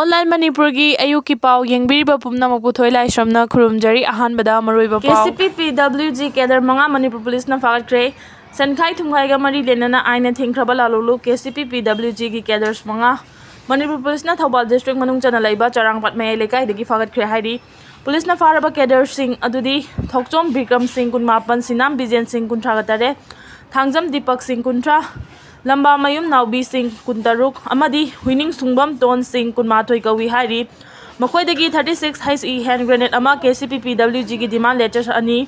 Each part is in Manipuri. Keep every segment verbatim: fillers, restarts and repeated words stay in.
ꯑꯣꯟꯂꯥꯏꯟ ꯃꯅꯤꯄꯨꯔꯒꯤ ꯑꯌꯨꯛꯀꯤ ꯄꯥꯎ ꯌꯦꯡꯕꯤꯔꯤꯕ ꯄꯨꯝꯅꯃꯛꯄꯨ ꯊꯣꯏ ꯂꯥꯏꯁ꯭ꯔꯝꯅ ꯈꯨꯔꯨꯝꯖꯔꯤ꯫ ꯑꯍꯥꯟꯕꯗ ꯃꯔꯨꯑꯣꯏꯕ ꯄꯥꯎ꯫ ꯀꯦ ꯁꯤ ꯄꯤ ꯄꯤ ꯗꯕ꯭ꯂꯤꯎ ꯖꯤ ꯀꯦꯗꯔ ꯃꯉꯥ ꯃꯅꯤꯄꯨꯔ ꯄꯨꯂꯤꯁꯅ ꯐꯥꯒꯠꯈ꯭ꯔꯦ꯫ ꯁꯦꯟꯈꯥꯏ ꯊꯨꯝꯈꯥꯏꯒ ꯃꯔꯤ ꯂꯩꯅꯅ ꯑꯥꯏꯟꯅ ꯊꯤꯡꯈ꯭ꯔꯕ ꯂꯥꯂꯣꯡꯂꯨꯞ ꯀꯦ ꯁꯤ ꯄꯤ ꯄꯤ ꯗꯕ꯭ꯂꯤꯎ ꯖꯤꯒꯤ ꯀꯦꯗꯔꯁ ꯃꯉꯥ ꯃꯅꯤꯄꯨꯔ ꯄꯨꯂꯤꯁꯅ ꯊꯧꯕꯥꯜ ꯗꯤꯁꯇ꯭ꯔꯤꯛ ꯃꯅꯨꯡ ꯆꯟꯅ ꯂꯩꯕ ꯆꯔꯥꯡꯄꯥꯠ ꯃꯌꯥꯏ ꯂꯩꯀꯥꯏꯗꯒꯤ ꯐꯥꯒꯠꯈ꯭ꯔꯦ ꯍꯥꯏꯔꯤ꯫ ꯄꯨꯂꯤꯁꯅ ꯐꯥꯔꯕ ꯀꯦꯗꯔꯁꯤꯡ ꯑꯗꯨꯗꯤ ꯊꯣꯛꯆꯣꯝ ꯕꯤꯀ꯭ꯔꯝ ꯁꯤꯡ, ꯀꯨꯟꯃꯥꯄꯟ, ꯁꯤꯅꯥꯝ ꯕꯤꯖꯦꯟ ꯁꯤꯡ, ꯀꯨꯟꯊ꯭ꯔꯥꯒ ꯇꯔꯦꯠ, ꯊꯥꯡꯖꯝ ꯗꯤꯄꯛ ꯁꯤꯡ, ꯀꯨꯟꯊ꯭ꯔꯥ, ꯂꯝꯕꯥꯃꯌꯨꯝ ꯅꯥꯎꯕꯤ ꯁꯤꯡ, ꯀꯨꯟꯇꯔꯨꯛ, ꯑꯃꯗꯤ ꯍꯨꯏꯅꯤꯡ ꯁꯨꯡꯕꯝ ꯇꯣꯟ ꯁꯤꯡ, ꯀꯨꯟꯃꯥꯊꯣꯏ ꯀꯧꯏ ꯍꯥꯏꯔꯤ꯫ ꯃꯈꯣꯏꯗꯒꯤ thirty six H E hand grenade ꯑꯃ, K C P P W G ꯒꯤ demand letter ꯑꯅꯤ,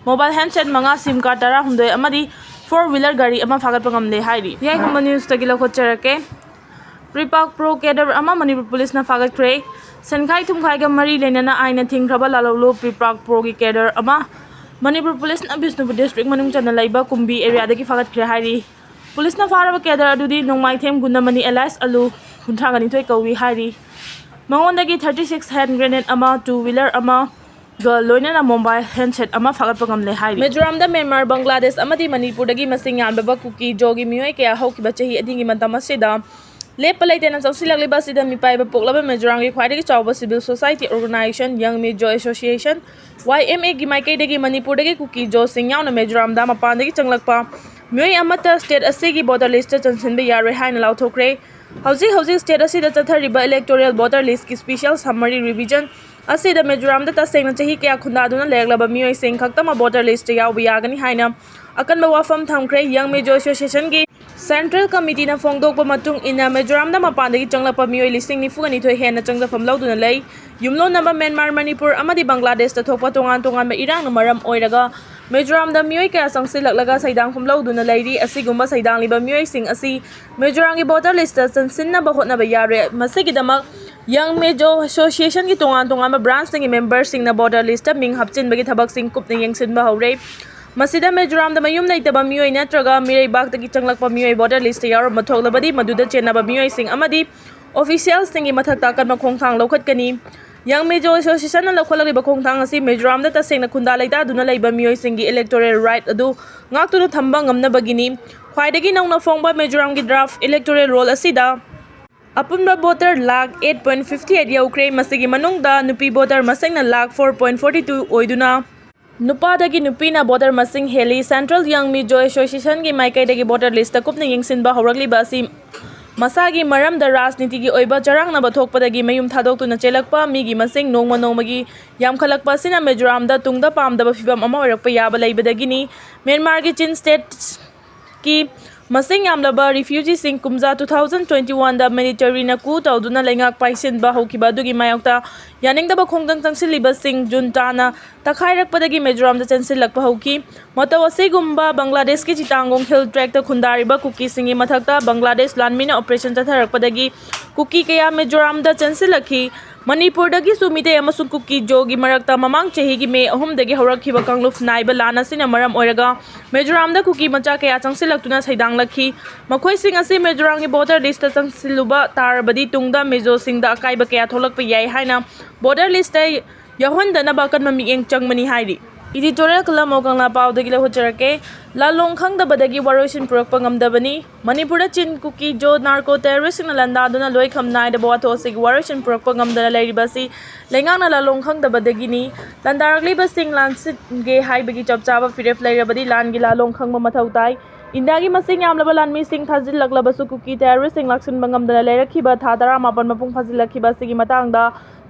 mobile handset ꯃꯉꯥ, SIM card ꯇꯔꯥꯍꯨꯝꯗꯣꯏ ꯑꯃꯗꯤ four wheeler ꯒꯥꯔꯤ ꯑꯃ ꯐꯥꯒꯠꯄ ꯉꯝꯂꯦ ꯍꯥꯏꯔꯤ꯫ ꯌꯥꯏꯒꯨꯝꯕ ꯅ꯭ꯌꯨꯁꯇꯒꯤ ꯂꯧꯈꯠꯆꯔꯛꯀꯦ꯫ ꯄ꯭ꯔꯤꯄꯥꯛ ꯄ꯭ꯔꯣ ꯀꯦꯗꯔ ꯑꯃ ꯃꯅꯤꯄꯨꯔ ꯄꯨꯂꯤꯁꯅ ꯐꯥꯒꯠꯈ꯭ꯔꯦ꯫ ꯁꯦꯟꯈꯥꯏ ꯊꯨꯝꯈꯥꯏꯒ ꯃꯔꯤ ꯂꯩꯅꯅ ꯑꯥꯏꯟꯅ ꯊꯤꯡꯈ꯭ꯔꯕ ꯂꯥꯂꯣꯡꯂꯨꯞ ꯄ꯭ꯔꯤꯄꯥꯛ ꯄ꯭ꯔꯣꯒꯤ ꯀꯦꯗꯔ ꯑꯃ ꯃꯅꯤꯄꯨꯔ ꯄꯨꯂꯤꯁꯅ ꯕꯤꯁꯅꯨꯄꯨꯔ ꯗꯤꯁꯇ꯭ꯔꯤꯛ ꯃꯅꯨꯡ ꯆꯟꯅ ꯂꯩꯕ ꯀꯨꯝꯕꯤ ꯑꯦꯔꯤꯌꯥꯗꯒꯤ ꯐꯥꯒꯠꯈ꯭ꯔꯦ ꯍꯥꯏꯔꯤ꯫ ꯄꯨꯂꯤꯁꯅ ꯐꯥꯔꯕ ꯀꯦꯗꯔ ꯑꯗꯨꯗꯤ ꯅꯣꯡꯃꯥꯏꯊꯦꯝ ꯒꯨꯟꯗꯃꯅꯤ alias ꯑꯂꯨ, ꯀꯨꯟꯊ꯭ꯔꯥꯒ ꯅꯤꯊꯣꯏ ꯀꯧꯏ ꯍꯥꯏꯔꯤ꯫ ꯃꯉꯣꯟꯗꯒꯤ thirty six hand grenade ꯑꯃ, two wheeler ꯑꯃꯒ ꯂꯣꯏꯅꯅ mobile handset ꯑꯃ ꯐꯥꯒꯠꯄ ꯉꯝꯂꯦ ꯍꯥꯏꯔꯤ꯫ ꯃꯤꯖꯣꯔꯥꯝꯗ ꯃ꯭ꯌꯥꯟꯃꯥꯔ, ꯕꯪꯒ꯭ꯂꯥꯗꯦꯁ ꯑꯃꯗꯤ ꯃꯅꯤꯄꯨꯔꯗꯒꯤ ꯃꯁꯤꯡ ꯌꯥꯝꯂꯕ ꯀꯨꯀꯤ ꯖꯣꯒꯤ ꯃꯤꯑꯣꯏ ꯀꯌꯥ ꯍꯧꯈꯤꯕ ꯆꯍꯤ ꯑꯅꯤꯒꯤ ꯃꯇꯝ ꯑꯁꯤꯗ ꯂꯦꯞꯄ ꯂꯩꯇꯅ ꯆꯪꯁꯤꯜꯂꯛꯂꯤꯕ ꯑꯁꯤꯗ ꯃꯤꯄꯥꯏꯕ ꯄꯣꯛꯂꯕ ꯃꯤꯖꯣꯔꯥꯝꯒꯤ ꯈ꯭ꯋꯥꯏꯗꯒꯤ ꯆꯥꯎꯕ civil society organization Young Mizo Association, Y M A ꯒꯤ ꯃꯥꯏꯀꯩꯗꯒꯤ ꯃꯅꯤꯄꯨꯔꯗꯒꯤ ꯀꯨꯀꯤ ꯖꯣꯁꯤꯡ ꯌꯥꯎꯅ ꯃꯤꯖꯣꯔꯥꯝꯗ ꯃꯄꯥꯟꯗꯒꯤ ꯆꯪꯂꯛꯄ ꯃꯤꯑꯣꯏ ꯑꯃꯠꯇ state ꯑꯁꯤꯒꯤ voter list ꯆꯟꯁꯤꯟꯕ ꯌꯥꯔꯣꯏ ꯍꯥꯏꯅ ꯂꯥꯎꯊꯣꯛꯈ꯭ꯔꯦ꯫ ꯍꯧꯖꯤꯛ ꯍꯧꯖꯤꯛ state ꯑꯁꯤꯗ ꯆꯠꯊꯔꯤꯕ electoral voter list ꯀꯤ special summary revision ꯑꯁꯤꯗ ꯃꯤꯖꯣꯔꯥꯝꯗ ꯇꯁꯦꯡꯅ ꯆꯍꯤ ꯀꯌꯥ ꯈꯨꯟꯗꯥꯗꯨꯅ ꯂꯩꯔꯛꯂꯕ ꯃꯤꯑꯣꯏꯁꯤꯡ ꯈꯛꯇꯃꯛ voter list ꯌꯥꯎꯕ ꯌꯥꯒꯅꯤ ꯍꯥꯏꯅ ꯑꯀꯟꯕ ꯋꯥꯐꯝ ꯊꯝꯈ꯭ꯔꯦ꯫ Young Mizo Association ꯒꯤ Central Committee ꯅ ꯐꯣꯡꯗꯣꯛꯄ ꯃꯇꯨꯡ ꯏꯟꯅ, ꯃꯤꯖꯣꯔꯥꯝꯗ ꯃꯄꯥꯟꯗꯒꯤ ꯆꯪꯂꯛꯄ ꯃꯤꯑꯣꯏ ꯂꯤꯁꯤꯡ ꯅꯤꯐꯨꯒ ꯅꯤꯊꯣꯏ ꯍꯦꯟꯅ ꯆꯪꯖꯐꯝ ꯂꯧꯗꯨꯅ ꯂꯩ꯫ ꯌꯨꯝꯂꯣꯟꯅꯕ ꯃ꯭ꯌꯥꯟꯃꯥꯔ, ꯃꯅꯤꯄꯨꯔ ꯑꯃꯗꯤ ꯕꯪꯒ꯭ꯂꯥꯗꯦꯁꯇ ꯊꯣꯛꯄ ꯇꯣꯉꯥꯟ ꯇꯣꯉꯥꯟꯕ ꯏꯔꯥꯡꯅ ꯃꯔꯝ ꯑꯣꯏꯔꯒ ꯃꯤꯖꯣꯔꯥꯝꯗ ꯃꯤꯑꯣꯏ ꯀꯌꯥ ꯆꯪꯁꯤꯜꯂꯛꯂꯒ ꯁꯩꯗꯥꯡꯐꯝ ꯂꯧꯗꯨꯅ ꯂꯩꯔꯤ꯫ ꯑꯁꯤꯒꯨꯝꯕ ꯁꯩꯗꯥꯡꯂꯤꯕ ꯃꯤꯑꯣꯏꯁꯤꯡ ꯑꯁꯤ ꯃꯤꯖꯣꯔꯥꯝꯒꯤ voter list ꯇ ꯆꯟꯁꯤꯟꯅꯕ ꯍꯣꯠꯅꯕ ꯌꯥꯔꯣꯏ꯫ ꯃꯁꯤꯒꯤꯗꯃꯛ Young Mizo Association ꯒꯤ ꯇꯣꯉꯥꯟ ꯇꯣꯉꯥꯟꯕ branch ꯁꯤꯡꯒꯤ member ꯁꯤꯡꯅ voter list ꯇ ꯃꯤꯡ ꯍꯥꯞꯆꯤꯟꯕꯒꯤ ꯊꯕꯛꯁꯤꯡ ꯀꯨꯞꯅ ꯌꯦꯡꯁꯤꯟꯕ ꯍꯧꯔꯦ꯫ ꯃꯁꯤꯗ ꯃꯤꯖꯣꯔꯥꯝꯗ ꯃꯌꯨꯝ ꯂꯩꯇꯕ ꯃꯤꯑꯣꯏ ꯅꯠꯇ꯭ꯔꯒ ꯃꯤꯔꯩꯕꯥꯛꯇꯒꯤ ꯆꯪꯂꯛꯄ ꯃꯤꯑꯣꯏ voter list ꯇ ꯌꯥꯎꯔꯝꯕ ꯊꯣꯛꯂꯕꯗꯤ, ꯃꯗꯨꯗ ꯆꯦꯟꯅꯕ ꯃꯤꯑꯣꯏꯁꯤꯡ ꯑꯃꯗꯤ official ꯁꯤꯡꯒꯤ ꯃꯊꯛꯇ ꯑꯀꯟꯕ ꯈꯣꯡꯊꯥꯡ ꯂꯧꯈꯠꯀꯅꯤ꯫ Young Mizo Association ꯅ ꯂꯧꯈꯠꯂꯛꯂꯤꯕ ꯈꯣꯡꯊꯥꯡ ꯑꯁꯤ ꯃꯤꯖꯣꯔꯥꯝꯗ ꯇꯁꯦꯡꯅ ꯈꯨꯟꯗꯥ ꯂꯩꯇꯥꯗꯨꯅ ꯂꯩꯕ ꯃꯤꯑꯣꯏꯁꯤꯡꯒꯤ electoral right ꯑꯗꯨ ꯉꯥꯛꯇꯨꯅ ꯊꯝꯕ ꯉꯝꯅꯕꯒꯤꯅꯤ꯫ ꯈ꯭ꯋꯥꯏꯗꯒꯤ ꯅꯧꯅ ꯐꯣꯡꯕ ꯃꯤꯖꯣꯔꯥꯝꯒꯤ draft electoral roll ꯑꯁꯤꯗ ꯑꯄꯨꯟꯕ voter lakh eight point fifty eight ꯌꯧꯈ꯭ꯔꯦ꯫ ꯃꯁꯤꯒꯤ ꯃꯅꯨꯡꯗ ꯅꯨꯄꯤ voter ꯃꯁꯤꯡꯅ lakh four point forty two ꯑꯣꯏꯗꯨꯅ ꯅꯨꯄꯥꯗꯒꯤ ꯅꯨꯄꯤꯅ voter ꯃꯁꯤꯡ ꯍꯦꯜꯂꯤ꯫ Central Young Mizo Associationꯒꯤ ꯃꯥꯏꯀꯩꯗꯒꯤ voter listꯇ ꯀꯨꯞꯅ ꯌꯦꯡꯁꯤꯟꯕ ꯍꯧꯔꯛꯂꯤꯕ ꯑꯁꯤ ꯃꯁꯥꯒꯤ ꯃꯔꯝꯗ ꯔꯥꯖꯅꯤꯇꯤꯒꯤ ꯑꯣꯏꯕ ꯆꯔꯥꯡꯅꯕ ꯊꯣꯛꯄꯗꯒꯤ ꯃꯌꯨꯝ ꯊꯥꯗꯣꯛꯇꯨꯅ ꯆꯦꯜꯂꯛꯄ ꯃꯤꯒꯤ ꯃꯁꯤꯡ ꯅꯣꯡꯃ ꯅꯣꯡꯃꯒꯤ ꯌꯥꯝꯈꯠꯂꯛꯄ ꯑꯁꯤꯅ ꯃꯤꯖꯣꯔꯥꯝꯗ ꯇꯨꯡꯗ ꯄꯥꯝꯗꯕ ꯐꯤꯚꯝ ꯑꯃ ꯑꯣꯏꯔꯛꯄ ꯌꯥꯕ ꯂꯩꯕꯗꯒꯤꯅꯤ꯫ ꯃ꯭ꯌꯥꯟꯃꯥꯔꯒꯤ ꯆꯤꯟ state ꯀꯤ ꯃꯁꯤꯡ ꯌꯥꯝꯂꯕ refugeeꯁꯤꯡ ꯀꯨꯝꯖꯥ two thousand twenty-oneꯗ militaryꯅ coup ꯇꯧꯗꯨꯅ ꯂꯩꯉꯥꯛ ꯄꯥꯏꯁꯤꯟꯕ ꯍꯧꯈꯤꯕ ꯑꯗꯨꯒꯤ ꯃꯥꯌꯣꯛꯇ ꯌꯥꯅꯤꯡꯗꯕ ꯈꯣꯡꯖꯪ ꯆꯪꯁꯤꯜꯂꯤꯕꯁꯤꯡ ꯖꯨꯟꯇꯥꯅ ꯇꯛꯈꯥꯏꯔꯛꯄꯗꯒꯤ ꯃꯤꯖꯣꯔꯥꯝꯗ ꯆꯦꯟꯁꯤꯜꯂꯛꯄ ꯍꯧꯈꯤ꯫ ꯃꯇꯧ ꯑꯁꯤꯒꯨꯝꯕ ꯕꯪꯒ꯭ꯂꯥꯗꯦꯁꯀꯤ ꯆꯤꯇꯥꯡꯒꯣꯡ hill tract ꯈꯨꯟꯗꯥꯔꯤꯕ ꯀꯨꯀꯤꯁꯤꯡꯒꯤ ꯃꯊꯛꯇ ꯕꯪꯒ꯭ꯂꯥꯗꯦꯁ ꯂꯥꯟꯃꯤꯅ operation ꯆꯠꯊꯔꯛꯄꯗꯒꯤ ꯀꯨꯀꯤ ꯀꯌꯥ ꯃꯤꯖꯣꯔꯥꯝꯗ ꯆꯦꯟꯁꯤꯜꯂꯛꯈꯤ꯫ ꯃꯅꯤꯄꯨꯔꯗꯒꯤꯁꯨ ꯃꯤꯇꯩ ꯑꯃꯁꯨꯡ ꯀꯨꯀꯤ ꯖꯣꯒꯤ ꯃꯔꯛꯇ ꯃꯃꯥꯡ ꯆꯍꯤꯒꯤ ꯃꯦ ꯑꯍꯨꯝꯗꯒꯤ ꯍꯧꯔꯛꯈꯤꯕ ꯀꯥꯡꯂꯨꯞ ꯅꯥꯏꯕ ꯂꯥꯟ ꯑꯁꯤꯅ ꯃꯔꯝ ꯑꯣꯏꯔꯒ ꯃꯤꯖꯣꯔꯥꯝꯗ ꯀꯨꯀꯤ ꯃꯆꯥ ꯀꯌꯥ ꯆꯪꯁꯤꯜꯂꯛꯇꯨꯅ ꯁꯩꯗꯥꯡꯂꯛꯈꯤ꯫ ꯃꯈꯣꯏꯁꯤꯡ ꯑꯁꯤ ꯃꯤꯖꯣꯔꯥꯝꯒꯤ voter listꯇ ꯆꯪꯁꯤꯜꯂꯨꯕ ꯇꯥꯔꯕꯗꯤ ꯇꯨꯡꯗ ꯃꯤꯖꯣꯁꯤꯡꯗ ꯑꯀꯥꯏꯕ ꯀꯌꯥ ꯊꯣꯛꯂꯛꯄ ꯌꯥꯏ ꯍꯥꯏꯅ voter listꯇ ꯌꯥꯎꯍꯟꯗꯅꯕ ꯑꯀꯟꯕ ꯃꯤꯠꯌꯦꯡ ꯆꯪꯕꯅꯤ ꯍꯥꯏꯔꯤ꯫ Editorial ꯀꯂꯝ ꯀꯪꯂꯥ ꯄꯥꯎꯗꯒꯤ ꯂꯧꯍꯨꯠꯆꯔꯛꯀꯦ꯫ ꯂꯥꯂꯣꯡ ꯈꯪꯗꯕꯗꯒꯤ ꯋꯥꯔꯣꯏꯁꯤꯟ ꯄꯨꯔꯛꯄ ꯉꯝꯗꯕꯅꯤ꯫ ꯃꯅꯤꯄꯨꯔꯗ ꯆꯤꯟ ꯀꯨꯀꯤ ꯖꯣ narco terroristꯁꯤꯡꯅ ꯂꯥꯟꯗꯥꯗꯨꯅ ꯂꯣꯏꯈꯝ ꯅꯥꯏꯗꯕ ꯋꯥꯊꯣꯛ ꯑꯁꯤꯒꯤ ꯋꯥꯔꯣꯏꯁꯤꯟ ꯄꯨꯔꯛꯄ ꯉꯝꯗꯅ ꯂꯩꯔꯤꯕ ꯑꯁꯤ ꯂꯩꯉꯥꯛꯅ ꯂꯥꯂꯣꯡ ꯈꯪꯗꯕꯗꯒꯤꯅꯤ꯫ ꯂꯥꯟꯗꯥꯔꯛꯂꯤꯕꯁꯤꯡ ꯂꯥꯟꯁꯤꯟꯒꯦ ꯍꯥꯏꯕꯒꯤ ꯆꯞ ꯆꯥꯕ ꯐꯤꯔꯦꯞ ꯂꯩꯔꯕꯗꯤ ꯂꯥꯟꯒꯤ ꯂꯥꯂꯣꯡ ꯈꯪꯕ ꯃꯊꯧ ꯇꯥꯏ꯫ ꯏꯟꯗꯤꯌꯥꯒꯤ ꯃꯁꯤꯡ ꯌꯥꯝꯂꯕ ꯂꯥꯟꯃꯤꯁꯤꯡ ꯊꯥꯖꯤꯜꯂꯛꯂꯕꯁꯨ ꯀꯨꯀꯤ terroristꯁꯤꯡ ꯂꯥꯛꯁꯤꯟꯕ ꯉꯝꯗꯅ ꯂꯩꯔꯛꯈꯤꯕ ꯊꯥ ꯇꯔꯥꯃꯥꯄꯟ ꯃꯄꯨꯡ ꯐꯥꯖꯤꯜꯂꯛꯈꯤꯕ ꯑꯁꯤꯒꯤ ꯃꯇꯥꯡꯗ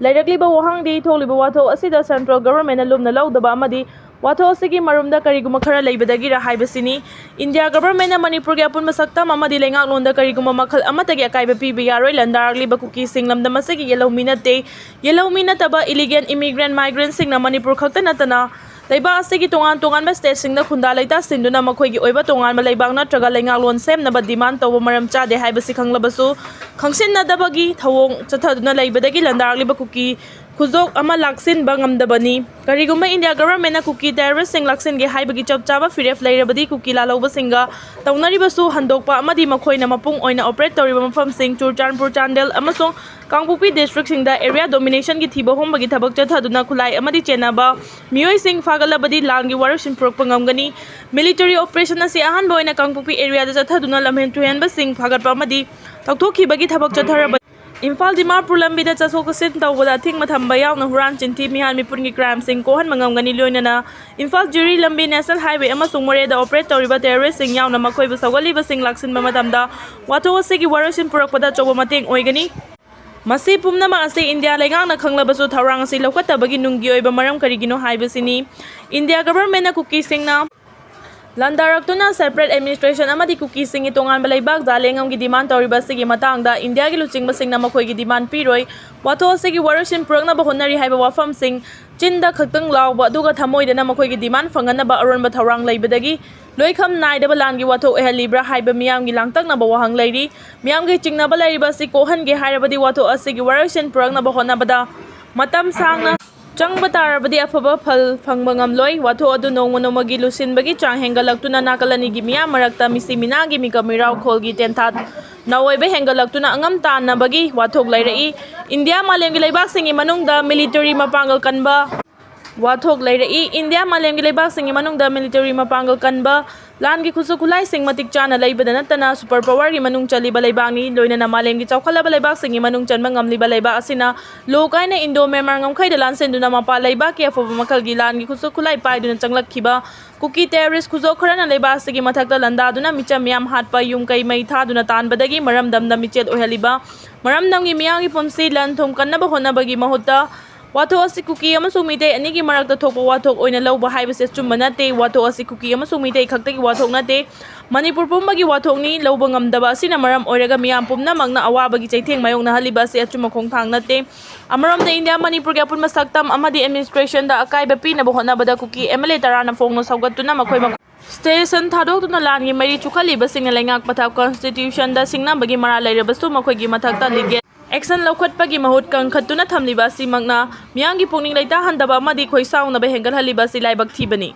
ꯂꯩꯔꯛꯂꯤꯕ ꯋꯥꯍꯪꯗꯤ ꯊꯣꯛꯂꯤꯕ ꯋꯥꯊꯣꯛ ꯑꯁꯤꯗ central governmentꯅ ꯂꯨꯝꯅ ꯂꯧꯗꯕ ꯑꯃꯗꯤ ꯋꯥꯊꯣꯛ ꯑꯁꯤꯒꯤ ꯃꯔꯨꯝꯗ ꯀꯔꯤꯒꯨꯝꯕ ꯈꯔ ꯂꯩꯕꯗꯒꯤꯔ ꯍꯥꯏꯕꯁꯤꯅꯤ꯫ ꯏꯟꯗꯤꯌꯥ governmentꯅ ꯃꯅꯤꯄꯨꯔꯒꯤ ꯑꯄꯨꯟꯕ ꯁꯛꯇꯝ ꯑꯃꯗꯤ ꯂꯩꯉꯥꯛꯂꯣꯟꯗ ꯀꯔꯤꯒꯨꯝꯕ ꯃꯈꯜ ꯑꯃꯠꯇꯒꯤ ꯑꯀꯥꯏꯕ ꯄꯤꯕ ꯌꯥꯔꯣꯏ꯫ ꯂꯥꯟꯗꯥꯔꯛꯂꯤꯕ ꯀꯨꯀꯤꯁꯤꯡ ꯂꯝꯗꯝ ꯑꯁꯤꯒꯤ ꯌꯦꯜꯍꯧꯃꯤ ꯅꯠꯇꯦ꯫ ꯌꯦꯜꯍꯧꯃꯤ ꯅꯠꯇꯕ illegal immigrant migrantꯁꯤꯡꯅ ꯃꯅꯤꯄꯨꯔ ꯈꯛꯇ ꯅꯠꯇꯅ ꯂꯩꯕꯥꯛ ꯑꯁꯤꯒꯤ ꯇꯣꯉꯥꯟ ꯇꯣꯉꯥꯟꯕ stateꯁꯤꯡꯗ ꯈꯨꯟꯗꯥ ꯂꯩꯇꯥꯁꯤꯟꯗꯨꯅ ꯃꯈꯣꯏꯒꯤ ꯑꯣꯏꯕ ꯇꯣꯉꯥꯟꯕ ꯂꯩꯕꯥꯛ ꯅꯠꯇ꯭ꯔꯒ ꯂꯩꯉꯥꯛꯂꯣꯟ ꯁꯦꯝꯅꯕ demand ꯇꯧꯕ ꯃꯔꯝ ꯆꯥꯗꯦ ꯍꯥꯏꯕꯁꯤ ꯈꯪꯂꯕꯁꯨ, ꯈꯪꯁꯤꯟꯅꯗꯕꯒꯤ ꯊꯧꯑꯣꯡ ꯆꯠꯊꯗꯨꯅ ꯂꯩꯕꯗꯒꯤ ꯂꯥꯟꯗꯥꯔꯛꯂꯤꯕ ꯀꯨꯀꯤ ꯈꯨꯖꯣꯛ ꯑꯃ ꯂꯥꯛꯁꯤꯟꯕ ꯉꯝꯗꯕꯅꯤ꯫ ꯀꯔꯤꯒꯨꯝꯕ ꯏꯟꯗꯤꯌꯥ governmentꯅ ꯀꯨꯀꯤ terroristꯁꯤꯡ ꯂꯥꯛꯁꯤꯟꯒꯦ ꯍꯥꯏꯕꯒꯤ ꯆꯞ ꯆꯥꯕ ꯐꯤꯔꯦꯞ ꯂꯩꯔꯕꯗꯤ ꯀꯨꯀꯤ ꯂꯥꯜꯍꯧꯕꯁꯤꯡꯒ ꯇꯧꯅꯔꯤꯕꯁꯨ ꯍꯟꯗꯣꯛꯄ ꯑꯃꯗꯤ ꯃꯈꯣꯏꯅ ꯃꯄꯨꯡ ꯑꯣꯏꯅ operate ꯇꯧꯔꯤꯕ ꯃꯐꯝꯁꯤꯡ ꯆꯨꯔꯆꯥꯟꯄꯨꯔ, ꯆꯥꯟꯗꯦꯜ ꯑꯃꯁꯨꯡ ꯀꯥꯡꯄꯣꯛꯄꯤ districtꯁꯤꯡꯗ area dominationꯒꯤ ꯊꯤꯕ ꯍꯨꯝꯕꯒꯤ ꯊꯕꯛ ꯆꯠꯊꯗꯨꯅ ꯈꯨꯠꯂꯥꯏ ꯑꯃꯗꯤ ꯆꯦꯟꯅꯕ ꯃꯤꯑꯣꯏꯁꯤꯡ ꯐꯥꯒꯠꯂꯕꯗꯤ ꯂꯥꯟꯒꯤ ꯋꯥꯔꯣꯏꯁꯤꯟ ꯄꯨꯔꯛꯄ ꯉꯝꯒꯅꯤ꯫ Military operation ꯑꯁꯤ ꯑꯍꯥꯟꯕ ꯑꯣꯏꯅ ꯀꯥꯡꯄꯣꯛꯄꯤ areaꯗ ꯆꯠꯊꯗꯨꯅ ꯂꯝꯍꯦꯟ ꯇꯨꯍꯦꯟꯕꯁꯤꯡ ꯐꯥꯒꯠꯄ ꯑꯃꯗꯤ ꯇꯧꯊꯣꯛꯈꯤꯕꯒꯤ ꯊꯕꯛ ꯆꯠꯊꯔꯕ꯫ ꯏꯝꯐꯥꯜ ꯗꯤꯃꯥꯄꯨꯔ ꯂꯝꯕꯤꯗ ꯆꯠꯊꯣꯛ ꯆꯠꯁꯤꯟ ꯇꯧꯕꯗ ꯑꯊꯤꯡꯕ ꯊꯝꯕ ꯌꯥꯎꯅ ꯍꯨꯔꯥꯟ ꯆꯤꯟꯊꯤ ꯃꯤꯍꯥꯠ ꯃꯤꯄꯨꯟꯒꯤ crimeꯁꯤꯡ ꯀꯣꯛꯍꯟꯕ ꯉꯝꯒꯅꯤ꯫ ꯂꯣꯏꯅꯅ ꯏꯝꯐꯥꯜ ꯖꯤꯔꯤ ꯂꯝꯕꯤ, National Highway ꯑꯃꯁꯨꯡ ꯃꯣꯔꯦꯗ operate ꯇꯧꯔꯤꯕ terroristꯁꯤꯡ ꯌꯥꯎꯅ ꯃꯈꯣꯏꯕꯨ ꯁꯧꯒꯠꯂꯤꯕꯁꯤꯡ ꯂꯥꯛꯁꯤꯟꯕ ꯃꯇꯝꯗ ꯋꯥꯊꯣꯛ ꯑꯁꯤꯒꯤ ꯋꯥꯔꯣꯏꯁꯤꯟ ꯄꯨꯔꯛꯄꯗ ꯑꯆꯧꯕ ꯃꯇꯦꯡ ꯑꯣꯏꯒꯅꯤ꯫ ꯃꯁꯤ ꯄꯨꯝꯅꯃꯛ ꯑꯁꯤ ꯏꯟꯗꯤꯌꯥ ꯂꯩꯉꯥꯛꯅ ꯈꯪꯂꯕꯁꯨ ꯊꯧꯔꯥꯡ ꯑꯁꯤ ꯂꯧꯈꯠꯇꯕꯒꯤ ꯅꯨꯡꯒꯤ ꯑꯣꯏꯕ ꯃꯔꯝ ꯀꯔꯤꯒꯤꯅꯣ ꯍꯥꯏꯕꯁꯤꯅꯤ꯫ ꯏꯟꯗꯤꯌꯥ governmentꯅ ꯀꯨꯀꯤꯁꯤꯡꯅ ꯂꯥꯟꯗꯥꯔꯛꯇꯨꯅ separate administration ꯑꯃꯗꯤ ꯀꯨꯀꯤꯁꯤꯡꯒꯤ ꯇꯣꯉꯥꯟꯕ ꯂꯩꯕꯥꯛ ꯖꯥꯂꯦꯡꯉꯝꯒꯤ demand ꯇꯧꯔꯤꯕ ꯑꯁꯤꯒꯤ ꯃꯇꯥꯡꯗ ꯏꯟꯗꯤꯌꯥꯒꯤ ꯂꯨꯆꯤꯡꯕꯁꯤꯡꯅ ꯃꯈꯣꯏꯒꯤ demand ꯄꯤꯔꯣꯏ꯫ ꯋꯥꯊꯣꯛ ꯑꯁꯤꯒꯤ ꯋꯥꯔꯣꯏꯁꯤꯟ ꯄꯨꯔꯛꯅꯕ ꯍꯣꯠꯅꯔꯤ ꯍꯥꯏꯕ ꯋꯥꯐꯝꯁꯤꯡ ꯆꯤꯟꯗ ꯈꯛꯇꯪ ꯂꯥꯎꯕ ꯑꯗꯨꯒ ꯊꯃꯣꯏꯗꯅ ꯃꯈꯣꯏꯒꯤ demand ꯐꯪꯍꯟꯅꯕ ꯑꯔꯣꯟꯕ ꯊꯧꯔꯥꯡ ꯂꯩꯕꯗꯒꯤ ꯂꯣꯏꯈꯝ ꯅꯥꯏꯗꯕ ꯂꯥꯟꯒꯤ ꯋꯥꯊꯣꯛ ꯑꯣꯏꯍꯜꯂꯤꯕ꯭ꯔꯥ ꯍꯥꯏꯕ ꯃꯤꯌꯥꯝꯒꯤ ꯂꯥꯡꯇꯛꯅꯕ ꯋꯥꯍꯪ ꯂꯩꯔꯤ꯫ ꯃꯤꯌꯥꯝꯒꯤ ꯆꯤꯡꯅꯕ ꯂꯩꯔꯤꯕ ꯑꯁꯤ ꯀꯣꯛꯍꯟꯒꯦ ꯍꯥꯏꯔꯕꯗꯤ ꯋꯥꯊꯣꯛ ꯑꯁꯤꯒꯤ ꯋꯥꯔꯣꯏꯁꯤꯟ ꯄꯨꯔꯛꯅꯕ ꯍꯣꯠꯅꯕꯗ ꯃꯇꯝ ꯁꯥꯡꯅ ꯆꯪꯕ ꯇꯥꯔꯕꯗꯤ ꯑꯐꯕ ꯐꯜ ꯐꯪꯕ ꯉꯝꯂꯣꯏ꯫ ꯋꯥꯊꯣꯛ ꯑꯗꯨ ꯅꯣꯡꯃ ꯅꯣꯡꯃꯒꯤ ꯂꯨꯁꯤꯟꯕꯒꯤ ꯆꯥꯡ ꯍꯦꯟꯒꯠꯂꯛꯇꯨꯅ ꯅꯥꯀꯜ ꯑꯅꯤꯒꯤ ꯃꯤꯌꯥꯝ ꯃꯔꯛꯇ ꯃꯤꯁꯤ ꯃꯤꯅꯥꯒꯤ ꯃꯤꯀꯞ ꯃꯤꯔꯥꯎꯈꯣꯜꯒꯤ ꯇꯦꯟꯊꯥ ꯅꯥꯑꯣꯏꯕ ꯍꯦꯟꯒꯠꯂꯛꯇꯨꯅ ꯑꯉꯝ ꯇꯥꯟꯅꯕꯒꯤ ꯋꯥꯊꯣꯛ ꯂꯩꯔꯛꯏ꯫ ꯏꯟꯗꯤꯌꯥ ꯃꯥꯂꯦꯝꯒꯤ ꯂꯩꯕꯥꯛꯁꯤꯡꯒꯤ ꯃꯅꯨꯡꯗ military ꯃꯄꯥꯡꯒꯜ ꯀꯟꯕ ꯋꯥꯊꯣꯛ ꯂꯩꯔꯛꯏ꯫ ꯏꯟꯗꯤꯌꯥ ꯃꯥꯂꯦꯝꯒꯤ ꯂꯩꯕꯥꯛꯁꯤꯡꯒꯤ ꯃꯅꯨꯡꯗ military ꯃꯄꯥꯡꯒꯜ ꯀꯟꯕ, ꯂꯥꯟꯒꯤ ꯈꯨꯠꯁꯨ ꯈꯨꯠꯂꯥꯏꯁꯤꯡ ꯃꯇꯤꯛ ꯆꯥꯅ ꯂꯩꯕꯗ ꯅꯠꯇꯅ super powerꯒꯤ ꯃꯅꯨꯡ ꯆꯜꯂꯤꯕ ꯂꯩꯕꯥꯛꯅꯤ꯫ ꯂꯣꯏꯅꯅ ꯃꯥꯂꯦꯝꯒꯤ ꯆꯥꯎꯈꯠꯂꯕ ꯂꯩꯕꯥꯛꯁꯤꯡꯒꯤ ꯃꯅꯨꯡ ꯆꯟꯕ ꯉꯝꯂꯤꯕ ꯂꯩꯕꯥꯛ ꯑꯁꯤꯅ ꯂꯣ ꯀꯥꯏꯅ Indo Myanmar ꯉꯝꯈꯩꯗ ꯂꯥꯟꯁꯤꯟꯗꯨꯅ ꯃꯄꯥꯟ ꯂꯩꯕꯥꯛꯀꯤ ꯑꯐꯕ ꯃꯈꯜꯒꯤ ꯂꯥꯟꯒꯤ ꯈꯨꯠꯁꯨ ꯈꯨꯠꯂꯥꯏ ꯄꯥꯏꯗꯨꯅ ꯆꯪꯂꯛꯈꯤꯕ ꯀꯨꯀꯤ terrorist ꯈꯨꯖꯣꯛ ꯈꯔꯅ ꯂꯩꯕꯥꯛ ꯑꯁꯤꯒꯤ ꯃꯊꯛꯇ ꯂꯥꯟꯗꯥꯗꯨꯅ ꯃꯤꯆꯝ ꯃꯤꯌꯥꯝ ꯍꯥꯠꯄ, ꯌꯨꯝ ꯀꯩ ꯃꯩ ꯊꯥꯗꯨꯅ ꯇꯥꯟꯕꯗꯒꯤ ꯃꯔꯝꯗꯝꯗ ꯃꯤꯆꯦꯜ ꯑꯣꯏꯍꯜꯂꯤꯕ ꯃꯔꯝꯗꯝꯒꯤ ꯃꯤꯌꯥꯝꯒꯤ ꯄꯨꯟꯁꯤ ꯂꯟ ꯊꯨꯝ ꯀꯟꯅꯕ ꯍꯣꯠꯅꯕꯒꯤ ꯃꯍꯨꯠꯇ ꯋꯥꯊꯣꯛ ꯑꯁꯤ ꯀꯨꯀꯤ ꯑꯃꯁꯨꯡ ꯃꯤꯇꯩ ꯑꯅꯤꯒꯤ ꯃꯔꯛꯇ ꯊꯣꯛꯄ ꯋꯥꯊꯣꯛ ꯑꯣꯏꯅ ꯂꯧꯕ ꯍꯥꯏꯕꯁꯤ ꯑꯆꯨꯝꯕ ꯅꯠꯇꯦ꯫ ꯋꯥꯊꯣꯛ ꯑꯁꯤ ꯀꯨꯀꯤ ꯑꯃꯁꯨꯡ ꯃꯤꯇꯩ ꯈꯛꯇꯒꯤ ꯋꯥꯊꯣꯛ ꯅꯠꯇꯦ, ꯃꯅꯤꯄꯨꯔ ꯄꯨꯝꯕꯒꯤ ꯋꯥꯊꯣꯛꯅꯤ꯫ ꯂꯧꯕ ꯉꯝꯗꯕ ꯑꯁꯤꯅ ꯃꯔꯝ ꯑꯣꯏꯔꯒ ꯃꯤꯌꯥꯝ ꯄꯨꯝꯅꯃꯛꯅ ꯑꯋꯥꯕꯒꯤ ꯆꯩꯊꯦꯡ ꯃꯥꯌꯣꯛꯅꯍꯜꯂꯤꯕ ꯑꯁꯤ ꯑꯆꯨꯝꯕ ꯈꯣꯡꯊꯥꯡ ꯅꯠꯇꯦ꯫ ꯑꯃꯔꯣꯝꯗ ꯏꯟꯗꯤꯌꯥ ꯃꯅꯤꯄꯨꯔꯒꯤ ꯑꯄꯨꯟꯕ ꯁꯛꯇꯝ ꯑꯃꯗꯤ administrationꯗ ꯑꯀꯥꯏꯕ ꯄꯤꯅꯕ ꯍꯣꯠꯅꯕꯗ ꯀꯨꯀꯤ MLA ꯇꯔꯥꯅ ꯐꯣꯡꯅ ꯁꯧꯒꯠꯇꯨꯅ ꯃꯈꯣꯏ ꯃꯈꯣꯏ station ꯊꯥꯗꯣꯛꯇꯨꯅ ꯂꯥꯟꯒꯤ ꯃꯩꯔꯤ ꯆꯨꯈꯠꯂꯤꯕꯁꯤꯡꯅ ꯂꯩꯉꯥꯛ ꯄꯊꯥꯞ constitutionꯗ ꯁꯤꯡꯅꯕꯒꯤ ꯃꯔꯥꯜ ꯂꯩꯔꯕꯁꯨ ꯃꯈꯣꯏꯒꯤ ꯃꯊꯛꯇ legal action ꯂꯧꯈꯠꯄꯒꯤ ꯃꯍꯨꯠ ꯀꯟꯈꯠꯇꯨꯅ ꯊꯝꯂꯤꯕ ꯑꯁꯤꯃꯛꯅ ꯃꯤꯌꯥꯝꯒꯤ ꯄꯨꯛꯅꯤꯡ ꯂꯩꯇꯥꯍꯟꯗꯕ ꯑꯃꯗꯤ ꯈꯣꯏꯁꯥꯎꯅꯕ ꯍꯦꯟꯒꯠꯍꯜꯂꯤꯕ ꯑꯁꯤ ꯂꯥꯏꯕꯛ ꯊꯤꯕꯅꯤ꯫